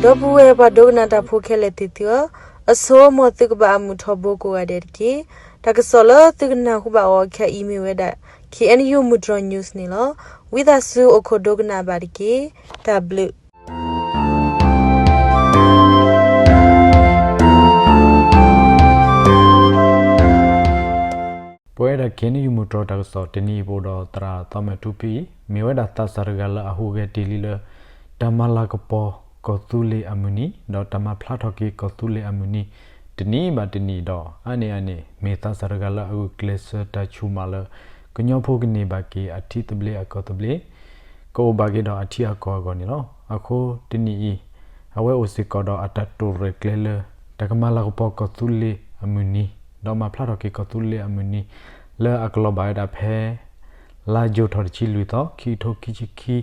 ဒီပုၢ်ဝဲၢ်ပှၤဒိကနၣ်တၢ်ဖိခဲလၢာ်သ့ၣ်သုဧၢ, အဆိ မ်သုကဘၣ်အမုာ်ထီဘိကိးဂၤဒဲးတက့ၢ်. တၢ်ကစီၣ်လၢသုကနၢ်ဟူဘၣ်အီၤခဲအံၤမ့ၢ်ဝဲဒၣ် K N U မုၢ်တြီၤ news န့ၣ်လီၤ. ဝံသးစူၤအိၣ်ခိးဒိကနၣ်ဘၣ်တက့ၢ်. တၢ်ဘျုး ပဝဲဒၣ် K N U မုၢ်တြီၤတၢ်ကစီၣ်တနံၤအံၤ ပအိၣ်ဒီးသရၣ်သီမဲာ်ထူဖံအံၤ မ့ၢ်ဝဲဒၣ်သးစၢ်တဂၤလၢအဟူးဂဲၤတ့ၢ်လံလၢ တၢ်မၤလၤကပီၤကီၢ်သူလ့ၤအမုၢ်နံၤ ဒီးတၢ်မၤဖျါထီၣ်က့ၤကီၢ်သူလ့ၤအမုၢ်နံၤ တနံၤဘၣ်တနံၤဒီး အါန့ၢ်အန့ၣ် မ့ၢ်သးစၢ်တဂၤလၢအဂုာ်ကျဲးစၢးတၢ်ဆူၣ်မးလၢ ကညီဖိကန့ၢ်ဘၣ်က့ၤအထံသဘျ့အကီၢ်သဘျ့ ကအိၣ်ဘၣ်က့ၤဒီးအထံအကီၢ်အဂီၢ်န့ၣ်လီၤ. အဃိတနံၤအံၤ အဝဲအိၣ်စ့ၢ်ကီးဒီးအတၢ်တိာ်ရဲၣ်ကျဲၤလၢ တၢ်ကမၤလၤကပီၤကီၢ်သူလ့ၤအမုၢ်နံၤ ဒီးမၤဖျါထီၣ်က့ၤကီၢ်သူလ့ၤအမုၢ်နံၤ လၢအကလီၤဘၣ်ဝဲဒၣ်ဖဲ လါယူၤထီၣ်တဆံလွံၢ်သီ ခံကထိခံဆံခ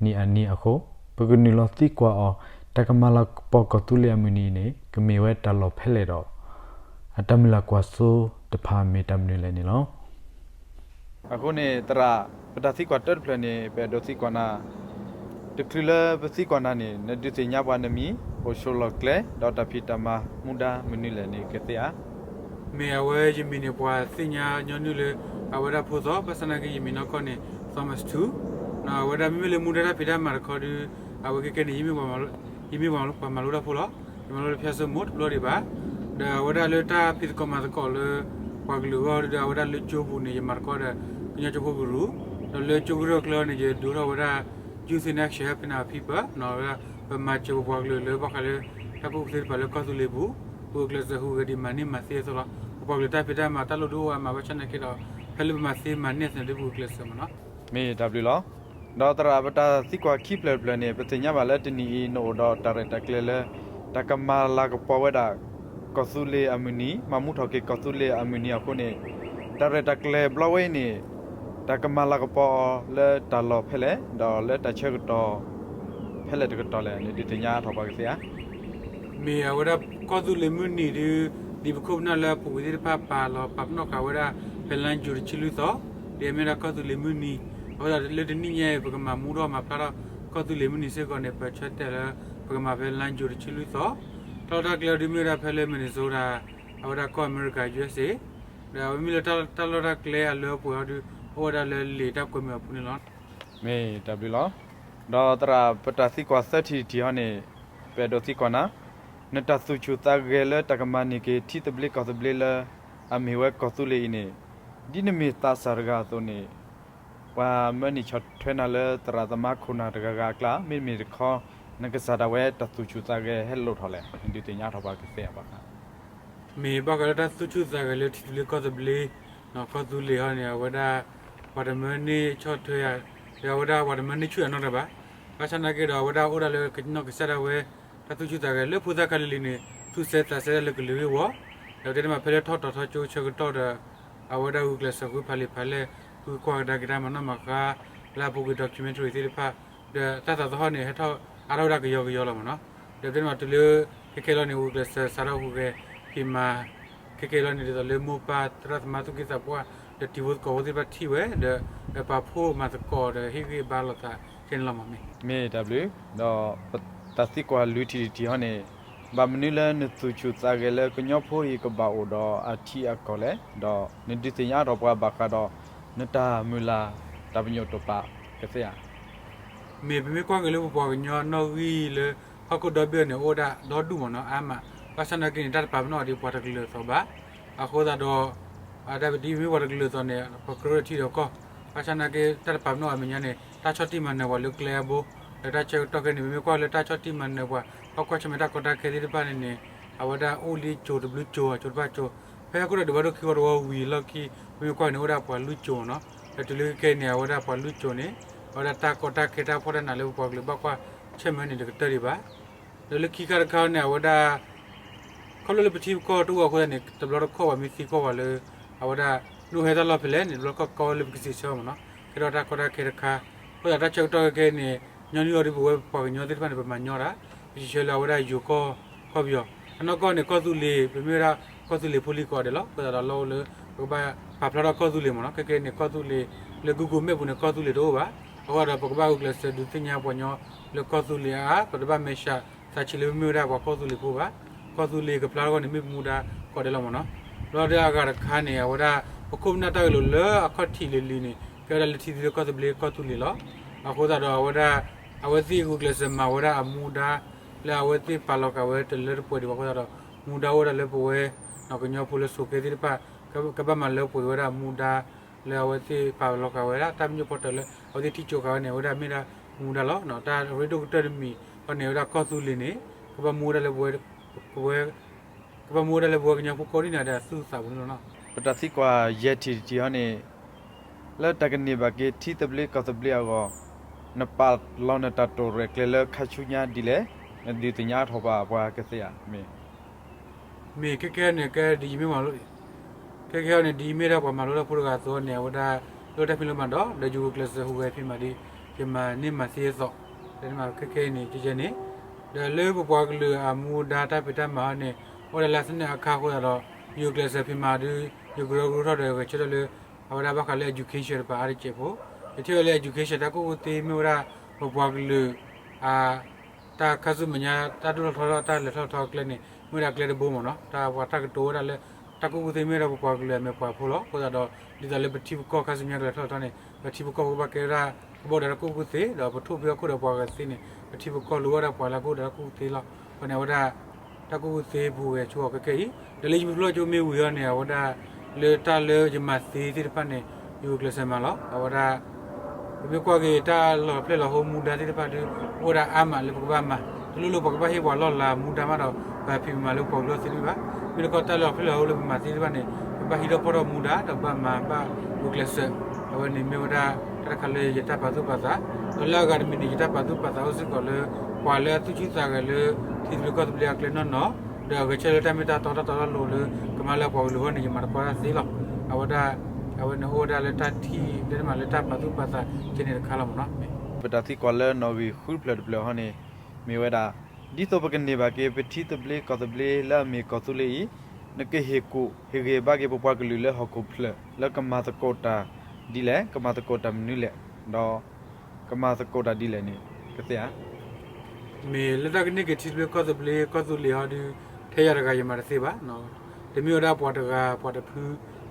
ံနံၣ်အနံၤအဃိ ပကနုာ်လီၤသံကွၢ်အီၤ တၢ်ကမၤလၤကပီၤကီၢ်သူလ့ၤအမုၢ်နံၤအံၤန့ၣ် ကမ့ၢ်ဝဲတၢ်လီၢ်ဖဲလဲၣ်ဒီး အတၢ်မုၢ်လၢ်ကွၢ်စိတဖၣ်မ့ၢ်တၢ်မနုၤလဲၣ်န့ၣ်လီၤ. အဃိန့ၣ် သရၣ် ပတၢ်သံကွၢ်တၢတဖျၢၣ်န့ၣ် ပအဲၣ်ဒိးသံကွၢ်နၤ, တချုးလၢပသံကွၢ်နၤန့ၣ် နဒုးသ့ၣ်ညါပှၤနမံၤ, အိၣ်ဆိးလီၢ်ကျဲ ဒီးတၢ်ဖံးတၢ်မၤမူဒါမနုၤလဲၣ်န့ၣ် ကသ့ဧါ. မ့ၢ်အဝဲယမံၤန့ၣ် ပှၤသ့ၣ်ညါညီနုၢ်လၢ အဝဲဒၣ်ဖိသီ, ဘၣ်ဆၣ်နာ်က့ယမံၤနီၢ်ကီၢ်န့ၣ် Thomas Thu, အဝဲဒၣ်မ့မ့ၢ်လၢမူဒါတၢ်ဖံးတၢ်မၤတခီဒီး အဝဲခဲကဲန့ၣ် ယမ့ၢ်ပှၤမၤလိတၢ်ဖိလီၤ. ယမၤလိလၢဖၠၣ်စိမိၣ်တဘျီဒံးဘၣ်, ဒီးအဝဲဒၣ်လၢတၢ်ဖံးသကိးမၤသကိးလၢ ပှၤကလုာ်အဂီၢ်ဒီး အဝဲဒၣ်လၢကၠိပူၤန့ၣ် ယမၤသကိးဒီး ကညီကၠိဖိကရူၢ်, ဒီးလၢကၠိကရူၢ်အကျဲန့ၣ် ယဒုးအိၣ်ထီၣ်ဝဲဒၣ် Youth in Action Helping Our People, ပမၤစၢၤပပှၤကလုာ်လၢဘၣ်ဃးလၢ တၢ်ကူၣ်သ့တဖၣ်လၢကီၢ်သူလ့ၤပူၤ, ပဂုာ်ကျဲးစၢးဟူးဂဲၤဒံးမၤန့ၢ်မၤသ့အသိးလီၤ. ပပှၤကလုာ်တၢ်ဖံးတၢ်မၤတၢ်လိၣ်ဒိၣ်အိၣ်အါမး ဘၣ်ဆၣ်နာ်က့ဒီး ဖဲလၢပမၤသ့မၤန့ၢ်အသိးန့ၣ် ဒ်ပဂုာ်ကျဲးစၢးမ့ၢ်နီၤ. မ့ၢ်တၢ်ဘျုးလီၤ. ဒီးသရၣ် ပတၢ်သံကွၢ်ခံဖျၢၣ်တဖျၢၣ်န့ၣ် ပသ့ၣ်ညါဘၣ်လၢတနံၤအံၤ နအိၣ်ဒီးတၢ်ရဲၣ်တၢ်ကျဲၤလၢ တၢ်ကမၤလၤကပီၤဝဲဒၣ် ကီၢ်သူလ့ၤအမုၢ်နံၤ, မၤမူထီၣ်က့ၤကီၢ်သူလ့ၤအမုၢ်နံၤအဃိန့ၣ်, တၢ်ရဲၣ်တၢ်ကျဲၤဘျီဝဲအံၤန့ၣ် တၢ်ကမၤလၤကပီၤအီၤလၢတၢ်လီၢ်ဖဲလဲၣ်, ဒီးလၢတၢ်ဆၢကတီၢ် ဖဲလဲၣ်တကတီၢ်လဲၣ်န့ၣ် ဒုးသ့ၣ်ညါထီၣ်ပှၤကသ့ဧါ. မ့ၢ်အဝဲဒၣ်ကီၢ်သူလ့ၤမုၢ်နံၤဒုး ဒ်ပခိၣ်ပနၢ်လၢအပူၤကွံာ်သ့ၣ်တဖၣ်ပာ်လီၤပာ်ပနီၣ်ဃာ်ဝဲဒၣ် ဖဲလါယူၤတဆံလွံၢ်သီ, ဒ်အမ့ၢ်ဒၣ်ကီၢ်သူလ့ၤမုၢ်နံၤ, အဃိသတးလၢတနံၣ်ညါအံၤ ပကမၤမူထီၣ်မၤဖျါထီၣ်ကီၢ်သူလ့ၤမုၢ်နံၤစ့ၢ်ကီးန့ၣ် ပဆၢတဲာ်လၢ ပကမၤဖဲလါယူၤတဆံလွံၢ်သီ, တၢ်လီၢ်တၢ်ကျဲဒုးမ့ၢ်ဝဲဒၣ်ဖဲလၢ Minnesota, အဝဲဒၣ်ကီၢ်အမဲရကၤ U S A, ဒီးအဝဲမ့ၢ်လၢတၢ်လီၢ်တၢ်ကျဲအလၢအပှဲၤအီၤဒုး အိၣ်ဝဲဒၣ်လၢလံာ်တၢ်ကွဲးမုာ်အပူၤန့ၣ်လီၤ. မ့ၢ်တၢ်ဘျုးလီၤ. ဒီးသရၣ် ပတၢ်သံကွၢ်သၢထံၣ်တထံၣ်ဟီန့ၣ် ပအဲၣ်ဒိးသံကွၢ်နၤ, နတၢ်သူၣ်ဆူၣ်သးဂဲၤလၢတၢ်ကမၤန့ၢ်က့ၤထံသဘျ့ကီၢ်သဘျ့လၢ အမ့ၢ်ဝဲကီၢ်သူလ့ၤအံၤန့ၣ်, ဒ်နမ့ၢ်သးစၢ်တဂၤအသိးန့ၣ် ပှၤမၢနံၣ်ဆီၣ်ထွဲနၤလၢသရၣ်သမါခိၣ်နၢ်တဂၤဂၤအကျါ မ့တမ့ၢ်တခီ နကစၢ်ဒၣ်ဝဲတၢ်သူၣ်ဆူၣ်သးဂဲၤဟဲလိာ်ထီၣ်လဲၣ်, ဒုးသ့ၣ်ညါထီၣ်ပှၤကသ့ဧါဘၣ်ဃး မ့ၢ်ဘၣ်ဃးလၢတၢ်သူၣ်ဆူၣ်သးဂဲၤလၢထံသဘျ့ကီၢ်သဘျ့, ကီၢ်သူလ့ၤဟီန့ၣ် အဝဲဒၣ် ပှၤတမၢန့ၢ်ဆီၣ်ထွဲယၤ, ဒီးအဝဲဒၣ်ပှၤတမၢန့ၢ်ဆူၣ်ယၤနီတဂၤဘၣ်. ဘၣ်ဆၣ်နာ်က့ဒီး အဝဲဒၣ်အိၣ်ဒၣ်လၢကနီၢ်ကစၢ်ဒၣ်ဝဲ တၢ်သူၣ်ဆူၣ်သးဂဲၤလၢဖိသၣ်ခါလံၤလံၤန့ၣ် သူၣ်စဲသးစဲဒၣ်လၢကလုာ်ဂ့ၢ်ဝီ, ဒီးတဲတမံၤဖဲလၢထီၣ်တီၤထီကၠိဆၢကတီၢ်ဒီး အဝဲဒၣ်ဂုာ်ကျဲးစၢးဃုဖးလံာ်ဖးလဲၢ်, ဃုကွၢ်ကဒါက့ၤတၢ်မၤနီၣ်မၤဃါ လၢအပူၤကွံာ် documentary သ့ၣ်တဖၣ်, ဒီးတၢ်သးသဟီၣ်န့ၣ် ဟဲထီၣ်အါထီၣ်ဝဲဒၣ်ကယီကယီလီၤမ့ၢ်နီၤ. ဒီးတဲတမံၤတုၤလၢ ခဲခဲလီၤန့ၣ် ဂုာ်ကျဲးစၢးစးထီၣ်ဟူးဂဲၤ ဖံးမၤ ခဲခဲလီၤန့ၣ် ဒ်သိးလၢမိၢ်ပၢ်သရၣ်သမါသူၣ်က့သးပှၢ် ဒီးတံၤဖိသကိးဖိသ့ၣ်တဖၣ်ထံၣ်ဝဲ ဒီးပာ်ဖှိၣ်မၤသကိးဒီးဟ့ၣ်ဂံၢ်ဘါလိာ်သးခဲန့ၣ်လီၤမ့ၢ်. မ့ၢ်တၢ်ဘျုး, ဒီးပတၢ်သံကွၢ်လွံၢ်ထံၣ်တထံၣ်ဟီန့ၣ်, ဘၣ်မနုၤလၢနသူၣ်ဆူၣ်သးဂဲၤလၢကညီဖိအံၤကဘၣ်အိၣ်ဒီးအထံအကီၢ်လဲၣ်, ဒီးနဒုးသ့ၣ်ညါထီၣ်ပှၤဘၣ်ဃးဒီး နတၢ်မုၢ်လၢ်တၢ်ပညိၣ်တဖၣ်ကသ့ဧါ. မ့ၢ်ပမ့ၢ်ကွၢ်က့ၤလၢပပှၤကညီနီၣ်ဂံၢ်လၢ ဟီၣ်ခိၣ်ဒီဘ့ၣ်အံၤန့ၣ် အိၣ်ဝဲဒၣ်ဒီဒူၣ်မ့ၢ်နီၤ အါမး, ဘၣ်ဆၣ်နာ်က့န့ၣ် တၢ်တပာ်ပနီၣ်အီၤဒ်ပှၤတကလုာ်အသိးဘၣ်. အဃိသတးဒီး ဒ်ပမ့ၢ်ပှၤတကလုာ်အသိးန့ၣ် ပကြၢးထံၣ်ဒီးကီၢ်, ဘၣ်ဆၣ်နာ်က့ တၢ်တပာ်ပနီၣ်အီၤမဲာ်ညါန့ၣ် တၢ်ဆီၣ်တံၢ်မၤနၢၤပှၤလၢကျဲအဘိ, ဒီးတၢ်ဆၢကတီၢ်ခဲအံၤန့ၣ် ပမ့ၢ်ကွၢ်လၢတၢ်ဆီၣ်တံၢ်မၤနၢၤပှၤ ဟီၣ်ကွၢ်ဆၢၣ်မဲာ်တၢ်ကီတၢ်ခဲသ့ၣ်တဖၣ်န့ၣ်န့ၣ် အဝဲဒၣ်အိၣ်လံကၠိၤတဘျုးကၠိၤ ကၠိၤတဖၣ်ကၠိၤ, ဖဲဟီၣ်ခိၣ်ဒီးဒုးဘၣ်ဒိၣ်ခံဝီတဝီဝံၤအလီၢ်ခံ ပမ့ၢ်ကွၢ်န့ၣ် အိၣ်ဝဲဒၣ်ပှၤလွံၢ်ကၠိၤမ့ၢ်နီၤ. ဒီးတုၤလၢခဲအံၤန့ၣ် အဝဲဒၣ်ပှၤလွံၢ်ကၠိၤန့ၣ် အဝဲဒၣ်တၢ်ကီတၢ်ခဲတၢ်ဖှီၣ်တၢ်နးလၢပပှၤကလုာ်ဘၣ်ကွၢ်ဆၢၣ်မဲာ်န့ၣ် တကတၢၢ်ဒံးဘၣ်. ဒီးလၢခံခါတခါန့ၣ် အဝဲဒၣ် ခီဖျိလၢပထံပကီၢ်တအိၣ်အဃိသတးန့ၣ် တဘျီတခီၣ်ပှၤမ့ၢ်သံကွၢ်ပှၤလၢ အဝဲဒၣ် နအိၣ်ဟဲတၢ်လီၢ်ဖဲလဲၣ်န့ၣ် တဘျီတခီၣ်ကီဝဲလၢပကစံးဆၢမ့ၢ်နီၤ. ကဲထီၣ်တၢ်ကီတၢ်ခဲတခါ, အဃိသတးတၢ်ဆၢကတီၢ်ခဲအံၤန့ၣ် ညီနုၢ်အီၤဒ်ပဝဲပပှၤကညီသ့ၣ်တဖၣ်န့ၣ် ပမၤညီတၢ်, ပစံးဆၢလၢအဝဲဒၣ်ယိၤကီၢ်ခီပယီၤ, အနီၢ်ကီၢ်န့ၣ် ကီၢ်သူလ့ၤ ပမ့ၢ်ဝဲဒၣ်ကီၢ်သူလ့ၤဖိလံၤကိးဂၤဒဲးလီၤ. အဃိသတးဒီးလီၢ်အိၣ်လၢ ပကဘၣ်ပာ်ဖျါထီၣ်ကီၢ်သူလ့ၤမ့ၢ်နီၤ. ခဲကဲန့ၣ် ကီၢ်သူလ့ၤလၢ Google Map ပူၤန့ၣ် ကီၢ်သူလ့ၤတအိၣ်ဘၣ်. အဃိသတးဒီး ပကဘၣ်ဂုာ်ကျဲးစၢးဒုးသ့ၣ်ညါပှၤကညီလၢကီၢ်သူလ့ၤအါအါ, ပတဘၣ်မဲာ်ဆှးသ တၢ်ဆံးလၢပမ့ၢ်ဝဲဒၣ်ပှၤကီၢ်သူလ့ၤဖိဘၣ်. ကီၢ်သူလ့ၤကဖျါထီၣ်အဂီၢ်န့ၣ် မ့ၢ်ပမူဒါကိးဂၤဒဲးလီၤမ့ၢ်နီၤ. ဘျီဒီးအဂၤတခါန့ၣ် အဝဲဒၣ် ပခိၣ်ပနၢ်တၢ်ဂဲၤလိာ်လၢအခီၣ်ထံးလံၤလံၤန့ၣ် ကဲဝဲဒၣ်လၢထံသဘျ့ကီၢ်သဘျ့ကီၢ်သူလ့ၤလီၤ. အဃိသတးဒီးအဝဲဒၣ် အဝဲသ့ၣ်ဂုာ်ကျဲးစၢးမၤဝဲဒၣ်အမူဒါ လၢအဝဲသ့ၣ်ပာ်လီၤက့ၤဝဲတလၢတပှဲၤဒံးဘၣ်အဃိသတးဒီး မူဒါအိၣ်ဝဲဒၣ်လၢပဝဲ ကညီဖိလၢဆိးက့သ့ၣ်တဖၣ် ကဘၣ်မၤလၢပှဲၤဝဲဒၣ်မူဒါ လၢအဝဲသ့ၣ်ပာ်လီၤက့ၤဝဲဒၣ် တၢ်ပညိၣ်ဖီတၢၣ်လၢ အဝဲသ့ၣ်ထံၣ်ကၠိဃာ်ဝဲန့ၣ် အဝဲဒၣ်မ့ၢ်ဒၣ်မူဒါလီၤ. တၢ်ရ့ဒိၣ်ကတၢၢ်တမံၤဃီန့ၣ် အဝဲဒၣ်ကီၢ်သူလ့ၤန့ၣ် ကဘၣ်မူဝဲဒၣ်လၢပဝဲ ကဘၣ်မူဝဲဒၣ်လၢပဝဲကညီဖိကိးဒံၣ်န့ၣ်ဒီးအသူၣ်အသးပူၤန့ၣ်လီၤ. ပတၢ်သံကွၢ်ယဲၢ်ထံၣ်တထံၣ်ဃီန့ၣ် လၢတၢ်ကန့ၢ်ဘၣ်က့ၤထံသဘျ့ကီၢ်သဘျ့အဂီၢ် နပာ်လီၤနတၢ်တိာ်ရဲၣ်ကျဲၤလၢခါဆူညါဒ်လဲၣ်, နဒုးသ့ၣ်ညါထီၣ်ဘၣ်ပှၤကသ့ဧါ. မ့ၢ် မ့ၢ်ခဲခဲန့ၣ် ကဲဒ်ယမ့ၢ်မၤလိ ခဲခဲအံၤန့ၣ် ဒ်ယမ့ၢ်ဒၣ်ပှၤမၤလိတၢ်ဖိတဂၤအသိးန့ၣ် အဝဲဒၣ် လၢတၢ်ဖံးလိမၤဒိး ဒီးယဂုာ်ကျဲးစၢးဟူးဂဲၤဖံးမၤဒ် ယမၤန့ၢ်မၤသ့အသိး တဲန့ၣ်မး ခဲခဲအံၤန့ၣ် ကဲကဲန့ၣ် ဒီးလၢပပှၤကလုာ်အမူဒါတၢ်ဖံးတၢ်မၤအံၤန့ၣ် အိၣ်ဒၣ်လၢသနၢၣ်အခါအဃိသတးဒီး ယဂုာ်ကျဲးစၢးဖံးမၤဒ် ယကရၢကရိထီၣ်ဒီးဂဲၤဆၢထၢၣ်လၢ အဝဲဒၣ်ဘၣ်ဃးလၢ education တပၤအါတစဲးဖိ ယထံၣ်ဝဲလၢ education တၢ်ကူၣ်ကူၣ်သ့မ့ၢ်ဝဲဒၣ် ပပှၤကလုာ် အ တၢ်ခါဆူမဲာ်ညါ တၢ်ဒိၣ်ထီၣ်ထီထီၣ် တၢ်လဲၤထီၣ်ထီအကျဲန့ၣ် မ့ၢ်ဝဲဒၣ်ကျဲတဘိမ့ၢ်နီၤ. တၢ်ပှၤတၢ်ကတိၤဝဲဒၣ်လၢ တၢ်ကူၣ်ကူၣ်သ့မ့ၢ်ဝဲဒၣ်ပပှၤကလုာ်အမဲာ်ပှၤဖိလီၤ. အဃိသတးဒီး ဒ်သိးလၢပထံပကီၢ်ခါဆူမဲာ်ညါကလဲၤထီၣ်ထီန့ၣ် ပထံပကီၢ်ဖိကဘၣ်ကဲဝဲဒၣ် ကဘၣ်အိၣ်ဒီးတၢ်ကူၣ်ကူၣ်သ့ ဒီးပထိၣ်ဖံးအခိၣ်ဒီးပှၤဂၤသ့န့ၣ် ပထံပကီၢ်လိၣ်ဘၣ်ဒၣ်ပှၤလၢအကအိၣ်ဒီးတၢ်ကူၣ်ကူၣ်သ့လီၤ. အဃိန့ၣ် အဝဲဒၣ် တၢ်ကူၣ်ကူၣ်သ့ပူၤဂဲၤဆိအီၤခဲခဲအံၤ ဒီးလၢယမ့ၢ်ဖျိကၠိမ့ၢ်ဝံၤအီၤန့ၣ် အဝဲဒၣ် လၢတၢ်လၢယမၤသ့သ့ၣ်တဖၣ်န့ၣ် ယဂုာ်ကျဲးစၢးမၤလီၤ. အဝဲဒၣ် ပမ့ၢ်ကွၢ်က့ၤတၢ်လီၢ်ဖျဲၣ်လီၤဟိမူဒါသ့ၣ်တဖၣ်ဒီး အိၣ်ဝဲဒၣ်အါမးလၢပကဘၣ်မၤ တလိၣ်လၢပှၤကဘၣ်ဟ့ၣ်ပှၤလီၢ်လၤမူဒါမးဒီး ပဟးဖံးမၤလၢပှၤကလုာ်သ့တမ့ၢ်ဘၣ်. မ့ၢ်တခီတၢ်လၢအီၤဖျဲၣ်လီၤဟိလၢပမၤသ့သ့ၣ်တဖၣ်န့ၣ် ပဘၣ်ဟံးထီၣ်ဖီၣ်ထီၣ်မူဒါ ဒီးဘၣ်မၤဘၣ်ဂုာ်ကျဲးစၢး အဝဲန့ၣ်မ့ၢ်ဝဲဒၣ် တၢ်တခါလၢယတၢ်ပာ်သူၣ်ပာ်သး ဒီးလၢအဂၤတမံၤန့ၣ် ယတၢ်ပာ်သူၣ်ပာ်သးအိၣ်စ့ၢ်ကီးလၢ ပှၤလၢအသူၣ်ဆူၣ်သးဂဲၤလၢ ထံသဘျ့ကီၢ်သဘျ့အကျဲနီၢ်နီၢ် ဒီးအဂဲၤဆၢထၢၣ်လၢတၢ်မ့ၢ်တၢ်တီတၢ်တီတၢ်လိၤလၢ ကမၤလၢပှၤကလုာ်အဂီၢ်န့ၣ် ယမၤတပှၢ်တၢ်သ့လီၤ. အဝဲဒၣ် အဝဲန့ၣ်အိၣ်ဝဲဒၣ်လၢတၢ်ထံၣ် တဲတမးလၢတၢ်ပာ်သူၣ်ပာ်သးကဲန့ၣ်တခါလီၤမ့ၢ်နီၤ. ပတၢ်သံကွၢ်လၢနီၣ်ဂံၢ်ဃုဖျၢၣ်တဖျၢၣ်ဃီန့ၣ် မ့ၢ်ဝဲဒၣ် ဒ်သိးပကန့ၢ်ဘၣ်က့ၤ ပထံသဘျ့ကီၢ်သဘျ့လၢအမ့ၢ်ကီၢ်သူလ့ၤအံၤ နကဟ့ၣ်ကူၣ်ဟ့ၣ်ဂ့ၤဘၣ်က့ၤပပှၤကလုာ်လၢဟီၣ်ခိၣ်ဖျၢၣ် လၢကမၤသကိးတၢ်ဒ်လဲၣ်, ကမၤသကိးတၢ်မနုၤလဲၣ်, ဒီး ကမၤသကိးတၢ်ဒ်လဲၣ်န့ၣ် ကသ့ဧါ. မ့ၢ်လၢတၢ်ကန့ၢ်က့ၤထံသဘျ့ကီၢ်သဘျ့ကီၢ်သူလ့ၤဟီဒီး ထဲယၤတဂၤယမၤတသ့ဘၣ်. တမ့ၢ်ဝဲဒၣ်ပှၤတဂၤပှၤတဖု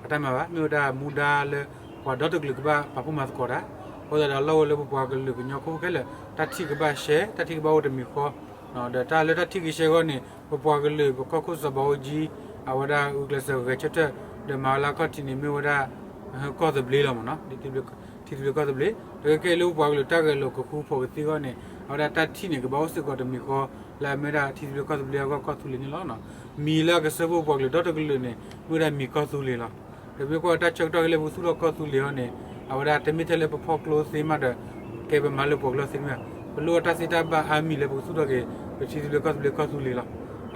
အတၢ်မၤဘၣ်, မ့ၢ်ဝဲဒၣ်မူဒါလၢ ပှၤဒီတကလုာ်ကဘၣ်ပာ်ဖှိၣ်မၤသကိးတၢ်. အဃိသတးဒီးလီၢ်ဝဲလၢပပှၤကလုာ်ကညီဖိခဲလၢာ် တၢ်ထံၣ်ကဘၣ်ရှဲ, တၢ်ထံၣ်ကဘၣ်အိၣ်တမံၤဃီ ဒီးတၢ်လၢတၢ်ထံၣ်က့ၤရှဲအဂီၢ်န့ၣ် ပပှၤကလုာ်ပကီၢ်ခိၣ်စီၤဘးအူကၠံ အဝဲဒၣ်ဂုာ်ကျဲးစၢးဂဲၤဆၢထၢၣ် ဒီးမၤဝဲလၢအခီၣ်ထံးန့ၣ် မ့ၢ်ဝဲဒၣ် ကီၢ်သဘျ့လီၤမ့ၢ်နီၤ, ထံသဘျ့ကီၢ်သဘျ့, ဒီးကဲလၢပပှၤကလုာ်တၢ်ဂဲၤလိာ်ကဃူဖိးကသ့အဂီၢ်န့ၣ် အဝဲဒၣ်တၢ်ထံၣ်န့ၣ် ကဘၣ်အိၣ်စ့ၢ်ကီးတမံၤဃီ လၢအမ့ၢ်ဒၣ်ထံသဘျ့ကီၢ်သဘျ့အဂီၢ်ကီၢ်သူလ့ၤန့ၣ်လီၤ. မံၤလၢအကဆှၢဖိပပှၤကလုာ်ဒီတကလုာ်န့ၣ် မ့ၢ်ဝဲဒၣ်မံၤကီၢ်သူလ့ၤလီၤ. ဒီးမ့ၢ်ကွၢ်တၢ်ဆၢကတီၢ်ခဲလၢာ်ပကသူၣ်ထီၣ်ကီၢ်သူလ့ၤအဂီၢ်န့ၣ် အဝဲဒၣ်တမ့ၢ်ထဲလၢပဖီၣ်ကျိသ့မးဒီး ကဲပမၤလၢပှၤကလုာ်သ့တမ့ၢ်ဘၣ်. ပလိၣ်တၢ်သ့တၢ်ဘၣ်အါမံၤလၢပကသူၣ်ထီၣ်က့ၤ ပထံသဘျ့ကီၢ်သဘျ့ကီၢ်သူလ့ၤလီၤ.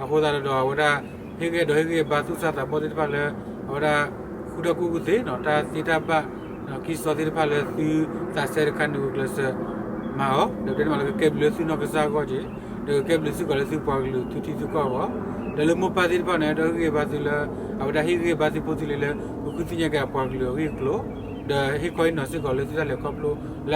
အဃိသတးဒီးအဝဲဒၣ် ဟ့ၣ်ဂံၢ်ဒီးဟ့ၣ်ဂံၢ်ဘါသူၣ်စၢ်သးဘီၣ်သ့ၣ်တဖၣ်လၢ အဝဲဒၣ် ဃုထီၣ်ကူၣ်ကူၣ်သ့နီၤ တၢ်သ့တၢ်ဘၣ် ကံၢ်စီသ့ၣ်တဖၣ်လၢသုသးစဲတခါန့ၣ် ဂုာ်ကျဲးစၢးမၤအီၤ ဒီးတဲန့ၣ်မးလၢကကဲဘျုးလၢသုနီၢ်ကစၢ်အဂီၢ်က့ၤ ဒီးကကဲဘျုးစ့ၢ်ကီးလၢသုပှၤကလုာ်သုထံသုကီၢ်အဂီၢ် ဒီးလၢမိၢ်ပၢ်သ့ၣ်တဖၣ်န့ၣ် ဒီးဟ့ၣ်ဂံၢ်ဘါသုလၢ အဝဲဒၣ်ဟ့ၣ်ဂံၢ်ဘါသုဖိသုလံၤလၢ ကဃုသ့ၣ်ညါက့ၤအပှၤကလုာ်အဂ့ၢ်အကျိၤ ဒီးဟ့ၣ်ခီဟ့ၣ်နီၤစ့ၢ်ကီးလၢသုတၢ်လဲၤခီဖျိလၢ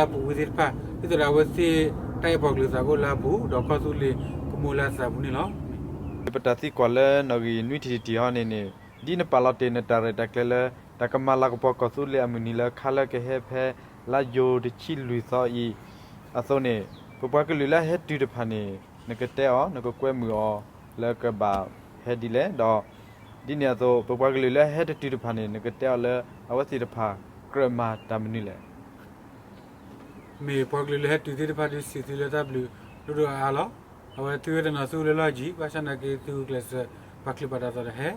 အပူၤဝံၤသ့ၣ်တဖၣ် ဒ်သိးဒီးအဝဲသ့ၣ်တၢ်အဲၣ်ပှၤကလုာ်သးကအိၣ်လၢအပူၤ ဒီးကီၢ်သူလ့ၤကမူလၢအသးပူၤန့ၣ်လီၤ. ပတၢ်သံကွၢ်လၢနီၣ်ဂံၢ်နွံထံၣ်တထံၣ်ဟီန့ၣ်န့ၣ် ဒ်နပာ်လီၤတ့ၢ်နတၢ်ရဲၣ်တၢ်ကျဲၤလၢ တၢ်ကမၤလၤကပီၤကီၢ်သူလ့ၤအမုၢ်နံၤလၢခါလၢကဟဲဖဲ လါယူၤတဆံလွံၢ်သီအံၤ အသိးန့ၣ် ပပှၤကလုာ်လၢအဟဲတုၤတဖၣ်န့ၣ် နကတဲအီၤ နကကွဲမုာ်အီၤလၢကဘၣ်ဟဲဒ်လဲၣ်ဒီး ဒ်န့ၣ်အသိး ပပှၤကလုာ်လၢအဟဲတတုၤတဖၣ်န့ၣ် နကတဲအီၤလၢအဝဲသ့ၣ်တဖၣ်ကြၢးမၤတၢ်မနုၤလဲၣ်. မ့ၢ်ပှၤကလုာ်လၢဟဲတုၤသ့ၣ်တဖၣ်ဒုးစံးသုလၢတၢ်ဘျုးဒိၣ်ဒိၣ်အါအါလီၤ. အဝဲသုဝဲတနီၤသုအိၣ်လၢလီၢ်ယံၤ ဘၣ်ဆၣ်သနာ်က့သုဂုာ်ကျဲးစၢးပာ်ချံပာ်တၢ်သးဒီးဟဲ,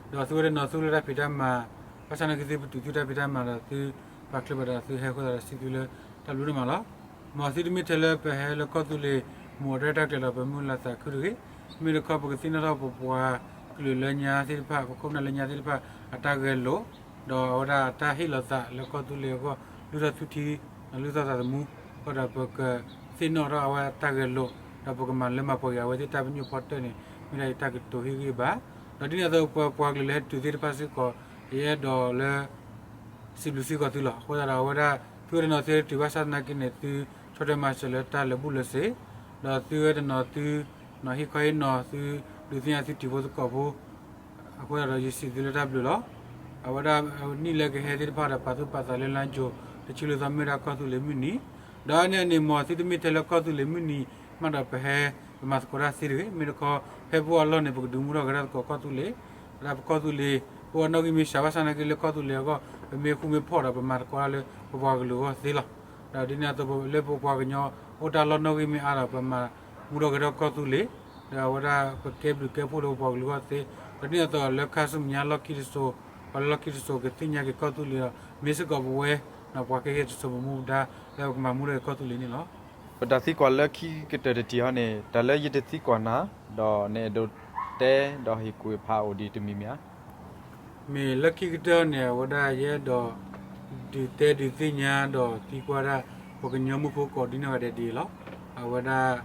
ဒီးသုဝဲတနီၤသုအိၣ်လၢတၢ်ဖံးတၢ်မၤ ဘၣ်ဆၣ်သနာ်က့သုပတုာ်သုတၢ်ဖံးတၢ်မၤဒီးသုပာ်ချံပာ်တၢ်သုဟဲအဃိသတးဒီးစံးသုလၢတၢ်ဘျုးဒိၣ်မးလီၤ. မ်သုတမ့ၢ်ထဲလၢပဟဲလၢကီၢ်သူလ့ၤ မ့ၢ်အီၤတၢ်ရဲၣ်တၢ်ကျဲၤဒီးပမုၢ်လၢ်သးခုတဂ့ၤ. မ့မ့ၢ်တခီပကသ့ၣ်နီၣ်ထီၣ်ပပှၤကလုာ်လၢညါသ့ၣ်တဖၣ် ပခိၣ်ပနၢ်လၢညါသ့ၣ်တဖၣ် အတၢ်ဂဲၤလိာ် ဒီးအဝဲဒၣ်အတၢ်ဟ့ၣ်လီၤသးလၢကီၢ်သူလ့ၤအဂီၢ် လုၢ်ထီၣ်သုထံ လုၢ်ထီၣ်သးသမူ အဃိဒီးပကသ့ၣ်နီၣ်ထီၣ်အဝဲအတၢ်ဂဲၤလိာ် ဒီးပကမၤလၢမၤပှဲၤက့ၤအဝဲသ့ၣ်တၢ်ပညိၣ်ဖီတၢၣ်န့ၣ် မ့ၢ်ဒၣ်ယတၢ်ကတိၤဟ့ၣ်ဂံၢ်ဘါ. ဒီးဒ်န့ၣ်အသိးပပှၤကလုာ်လၢဟဲတုၤသ့ၣ်တဖၣ်စ့ၢ်ကီး ယအဲၣ်ဒိးလၢ စံးဘျုးစ့ၢ်ကီးသုလီၤ. အဃိသတးဒီးအဝဲဒၣ် သုဝဲတနီၤသုဟဲတုၤဘၣ်ဆၣ်သနာ်က့န့ၣ် သုဆီၣ်ထွဲမၤစၢၤလၢတၢ်လၢာ်ဘူၣ်လၢာ်စ့ၢ်, ဒီးသုဝဲတနီၤသု ဟ့ၣ်ခီဟ့ၣ်နီၤသု ဒုးသ့ၣ်ညါသုတံၤဖိသကိးဖိ အဃိသတးဒီး ယစံးသုလၢတၢ်ဘျုးလီၤ. အဝဲဒၣ်နံၣ်လၢကဟဲသ့ၣ်တဖၣ်ဒီး ပာ်သူၣ်ပာ်သးလၢ လါယူၤ တဆံလွံၢ်သီ မ့ၢ်ဝဲဒၣ်ကီၢ်သူလ့ၤမုၢ်နံၤ, ဒီးအါန့ၢ်အန့ၣ် မ်သုတမ့ၢ်ထဲလၢကီၢ်သူလ့ၤမုၢ်နံၤမးဒီး ပဟဲ ပမၤသကိးတၢ်သ့တဂ့ၤ. မ့ၢ်တခီ ဖဲပအိၣ်အလီၢ်န့ၣ် ပကဒုးမူထီၣ်က့ၤတၢ်သကိးကီၢ်သူလ့ၤ, ဝဲဒၣ်ပကီၢ်သူလ့ၤ ပအိၣ်အနီၣ်ဂံၢ်မ့ၢ်စှၤ ဘၣ်ဆၣ်သနာ်က့လၢကီၢ်သူလ့ၤအဂီၢ် ပမ့ၢ်ဃူမ့ၢ်ဖိးဒီး ပမၤသကိးတၢ်လၢပပှၤကလုာ်အဂီၢ်သ့လီၤ. ဒီးဒ်န့ၣ်အသိးလၢပပှၤကညီအိၣ်တၢ်လီၢ်နီၣ်ဂံၢ်မ့ၢ်အါဒီး ပမၤမူထီၣ်ဂဲၤထီၣ်ကီၢ်သူလ့ၤ, ဒီးအဝဲဒၣ်ပကဲဘျုးကဲဖှိၣ်လၢပပှၤကလုာ်အဂီၢ်သ့, ဒီးဒ်န့ၣ်အသိးလၢခါဆူမဲာ်ညါလီၢ်ခံတစိၤ, ပှၤလၢလီၢ်ခံတစိၤကသ့ၣ်ညါက့ၤကီၢ်သူလ့ၤဒီး မ့ၢ်စ့ၢ်ကီးပဝဲ ပှၤကဟ့ၣ်တစိၤပမူပဒါ လၢပကမၤမူထီၣ်ကီၢ်သူလ့ၤန့ၣ်လီၤ. ပတၢ်သံကွၢ်လၢခံကတၢၢ်တထံၣ်အံၤန့ၣ် တၢ်လၢယတသံကွၢ်နၤ ဒီးနအဲၣ်ဒိးတဲဒီးဟ့ၣ်ကူၣ်ဖးအိၣ်ဒံးတမံၤမ့ၢ်ဧါ. မ့ၢ်လၢခံကတၢၢ်န့ၣ် အဝဲဒၣ်ယအဲၣ်ဒိး ဒုးတဲဒုးသ့ၣ်ညါဒီးသံကွၢ်ဒၣ် ပှၤကညီမုၢ်ဖိကိးဒ်နီၢ်ဂၤဒဲးဒ်အံၤလီၤ. အဝဲဒၣ်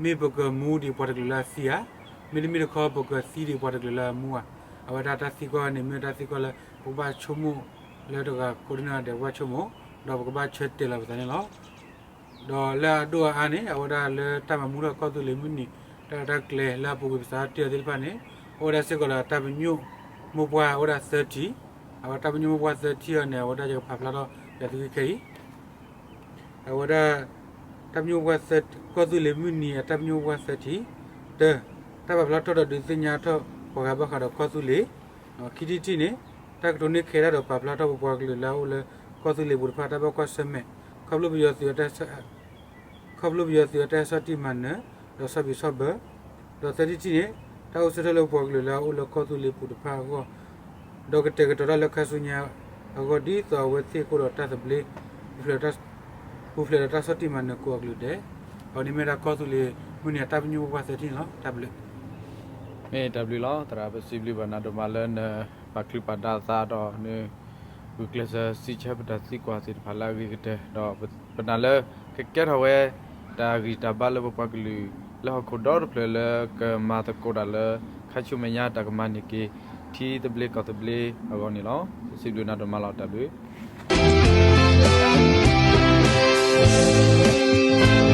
မ့ၢ်ပကမူဒံးပှၤတကလုာ်လၢအသံဧါ, မ့တမ့ၢ်တခီ ပကသံဒံးပှၤတကလုာ်လၢအမူဧါ. အဝဲဒၣ်တၢ်သံကွၢ်န့ၣ် မ့ၢ်တၢ်သံကွၢ်လၢ ပကဘၣ်ဆိကမိၣ်လၢတဂၤကိးဒ်နီၢ်ဂၤဒဲး ပကဘၣ်ဆိကမိၣ်, ဒီးပကဘၣ်ဆၢတဲာ်လီၤပသးန့ၣ်လီၤ. ဒီးလၢအဒိၣ်အအါန့ၣ် အဝဲဒၣ်လၢတၢ်မၤမူထီၣ်ကီၢ်သူလ့ၤမုၢ်နံၤ တၢ်ရဲၣ်တၢ်ကျဲၤလၢအပူၤကွံာ်ပစးထီၣ်တ့ၢ်အီၤသ့ၣ်တဖၣ်န့ၣ် အိၣ်ဝဲဒၣ်စ့ၢ်ကီးဒီး တၢ်ပညိၣ်မိၢ်ပှၢ်အိၣ်ဒၣ်သၢထံၣ်, အဝဲတၢ်ပညိၣ်မိၢ်ပှၢ်သၢထံၣ်အံၤန့ၣ် အဝဲဒၣ်ယကဖးဖျါထီၣ်ပၠးသုခဲအံၤ အဝဲဒၣ် တၢ်ပညိၣ်မိၢ်ပှၢ်သၢ, ကီၢ်သူလ့ၤမုၢ်နံၤအတၢ်ပညိၣ်မိၢ်ပှၢ်သၢထံၣ်, တၢ, တၢ်ပာ်ဖျါထီၣ်ဒီးဒုးသ့ၣ်ညါထီၣ်ပှၤဂၤဘၣ်ဃးဒီးကီၢ်သူလ့ၤ, ခံထံၣ်တထံၣ်န့ၣ် တၢ်ကတိၤန့ၢ်ခဲဒၣ်ဒီးပာ်ဖျါထီၣ်ပပှၤကလုာ်လၢအအိၣ်လၢကီၢ်သူလ့ၤပူၤတဖၣ် တၢ်ဘၣ်ကွၢ်ဆၢၣ်မဲာ်, ခီဖျိပယီၤသုးအတၢ်ဟဲဆီၣ်တံၢ်မၤနၢၤ ဒီးဆီၣ်ဘံၣ်ဆီၣ်ဘၢ, ဒီးသၢထံၣ်တထံၣ်န့ၣ် တၢ်အိၣ်ဆၢထၢၣ်လၢပပှၤကလုာ်လၢအအိၣ်လၢကီၢ်သူလ့ၤပူၤတဖၣ်အဂီၢ်, ဒီးကတဲာ်ကတီၤတၢ်လၢခါဆူညါအဂီၢ် ဒ်သိးအဝဲသ့ၣ်အဃိဒီးတၢ်သဘျ့ ပူၤဖျဲးဒီးတၢ်ဆီၣ်တံၢ်မၤနၢၤကိးအကလုာ်ဒဲး, အဝဲန့ၣ်မ့ၢ်ဒၣ်ကီၢ်သူလ့ၤမုၢ်နံၤအတၢ်ပညိၣ်မိၢ်ပှၢ်သၢထံၣ်န့ၣ်လီၤ. တၢ်ဘျုး မ့ၢ်တၢ်ဘျုးလီၤ သရၣ်, ပစံးဘျုးဘၣ်နၤဒိၣ်မးလၢနပာ်ချံပာ်ဒါသးဒီးန ဂုာ်ကျဲးစၢးစံးဆၢပတၢ်သံကွၢ်သ့ၣ်တဖၣ်လၢအဂ့ၤကတၢၢ်, ဒီးပနာ်လၢ ကကဲထီၣ်ဝဲ တၢ်ဂံၢ်တၢ်ဘါလၢပပှၤကလုာ်လၢဟီၣ်ခိၣ်ဒီတဖျၢၣ်လၢကမၤသကိးတၢ်လၢ ခါဆူမဲာ်ညါတၢ်ကမၤန့ၢ်က့ၤ ထံသဘျ့ကီၢ်သဘျ့အဂီၢ်န့ၣ်လီၤ. ပစံးဘျုးနၤဒိၣ်မးလီၤ. တၢ်ဘျုး